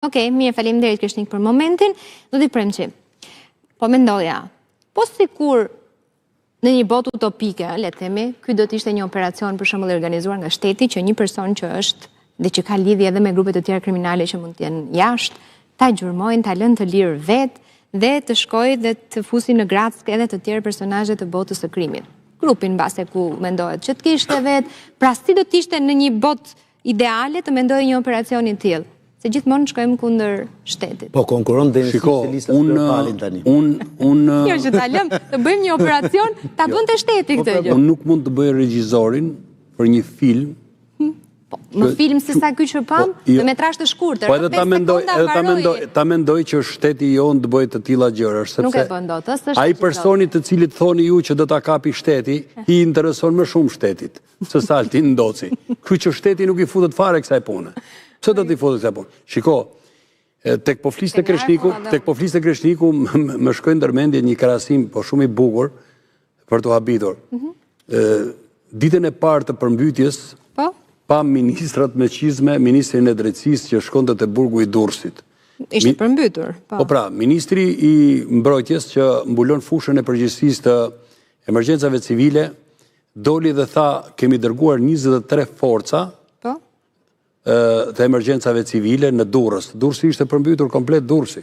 Okej, mirë, faleminderit Kreshnik për momentin. Zoti Premçi. Po mendoja, po sikur në një botë utopike, le të themi, ky do të ishte një operacion për shembull i organizuar nga shteti që një person që është dhe që ka lidhje edhe me grupe të tjera kriminale që mund të jenë jashtë, ta gjurmojnë, ta lënë të lirë vetë dhe të shkojë dhe të fusin në grackë edhe të tjerë personazhe të botës së krimit. Grupin mbase ku mendohet që të kishte vetë, pra si do të ishte në një botë ideale të mendoje një operacion i tillë, se gjithmonë shkojmë kundër shtetit. Po konkuron dhe Shiko, unë tani. Unë unë Jo, që ta lëm të bëjmë një operacion, ta jo. bënte shteti po, këtë gjë. Unë nuk mund të bëj regjizorin për një film. Hm? Po, më film se sa ky që pamë, po, jo. me metrazh të shkurtër. Po edhe ta mendoj, edhe ta mendoj, ta mendoj që shteti jonë të bëjë të tilla gjëra, sepse nuk e bën dot, ëh, Ai personi të cilit thoni ju që do ta kapi shteti, i intereson më shumë shtetit. se sa Altin Ndoci. Kështu që shteti nuk i futet fare kësaj pune. Pse do t'i futet kësaj pune? Shiko, tek po fliste Kreshniku, tek po fliste Kreshniku, më shkoi ndër mendje një krahasim, po shumë i bukur, për t'u habitur. Mhm. Ditën e parë të përmbytjes, po? pamë ministrat me çizme, ministrin e drejtësisë që shkonte te burgu i Durrësit. Ishte përmbytur. Po. po pra, ministri i mbrojtjes që mbulon fushën e përgjegjësisë të emergjencave civile, Doli dhe tha kemi dërguar 23 forca po? të emergjencave civile në Durrës. Durrësi ishte përmbytur komplet Durrësi.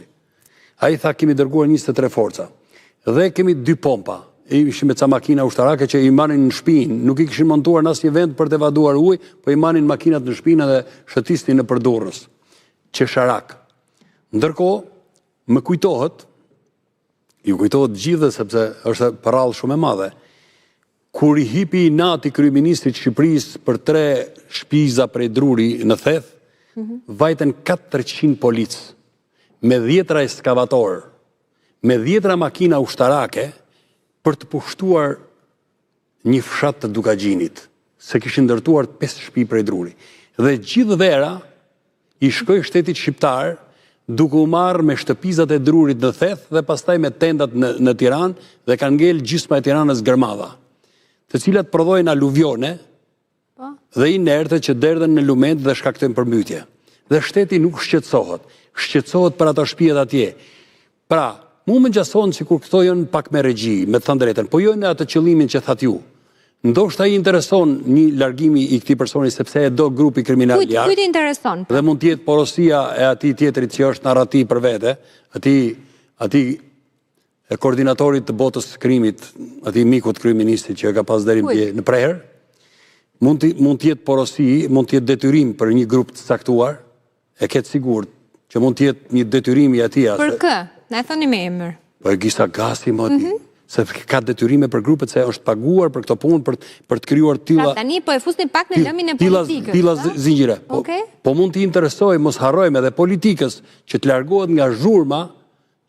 Ai tha kemi dërguar 23 forca. Dhe kemi dy pompa. Ishin me ca makina ushtarake që i manin në shpinë, nuk i kishin montuar në asnjë vend për të evaduar ujë, po i manin makinat në shpinë dhe shëtisnin nëpër Durrës. Qesharak. Ndërkohë, më kujtohet Ju kujtohet të gjithëve sepse është përrallë shumë e madhe. Kur i hipi inati kryeministrit të Shqipërisë për tre shpiza prej druri në Theth, mm -hmm. vajtën 400 policë me dhjetra eskavatorë, me dhjetra makina ushtarake për të pushtuar një fshat të Dukagjinit, se kishin ndërtuar 5 shtëpi prej druri. Dhe gjithë vera i shkoi shtetit shqiptar duke u marrë me shtëpizat e drurit në Theth dhe pastaj me tendat në, në Tiranë dhe kanë ngel gjysma e Tiranës gërmadha, të cilat prodhojnë aluvione Po. Dhe inerte që derdhen në lumenjtë dhe shkaktojnë përmbytje. Dhe shteti nuk shqetësohet. Shqetësohet për ato shtëpiat atje. Pra, mu më ngjason sikur këto janë pak me regji, me të thënë drejtën, po jo në atë qëllimin që thatë ju. Ndoshta i intereson një largimi i këtij personi sepse e do grupi kriminal jashtë. Kujt i intereson? Dhe mund të jetë porosia e atij tjetrit që është në arrati për vete, atij atij e koordinatorit të botës së krimit, atij mikut të kryeministrit që e ka pas deri dje në prehër, mund të mund të jetë porosi, mund të jetë detyrim për një grup të caktuar, e ke të sigurt që mund të jetë një detyrim i atij Për kë? Na e thoni me emër. Po Ergys Agasi më ti. Mm -hmm. Se ka detyrime për grupet se është paguar për këto punë për për të krijuar tilla. Pra tani po e fusni pak në lëmin e politikës. Tilla zinxhire. Po, okay. po mund t'i interesojë, mos harrojmë edhe politikës që të largohet nga zhurma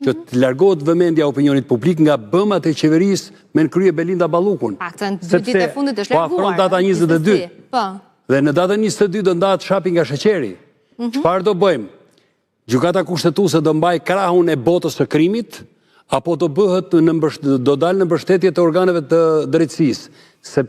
që të largohet vëmendja e opinionit publik nga bëmat e qeverisë me në krye Belinda Ballukun. Paktën dy ditë e fundit është po larguar. Po afron data 22. Po. Dhe në datën 22 do ndahet shapi nga sheqeri. Mhm. Çfarë do bëjmë? Gjykata Kushtetuese do mbajë krahun e botës së krimit apo do bëhet në do dalë në mbështetje të organeve të drejtësisë?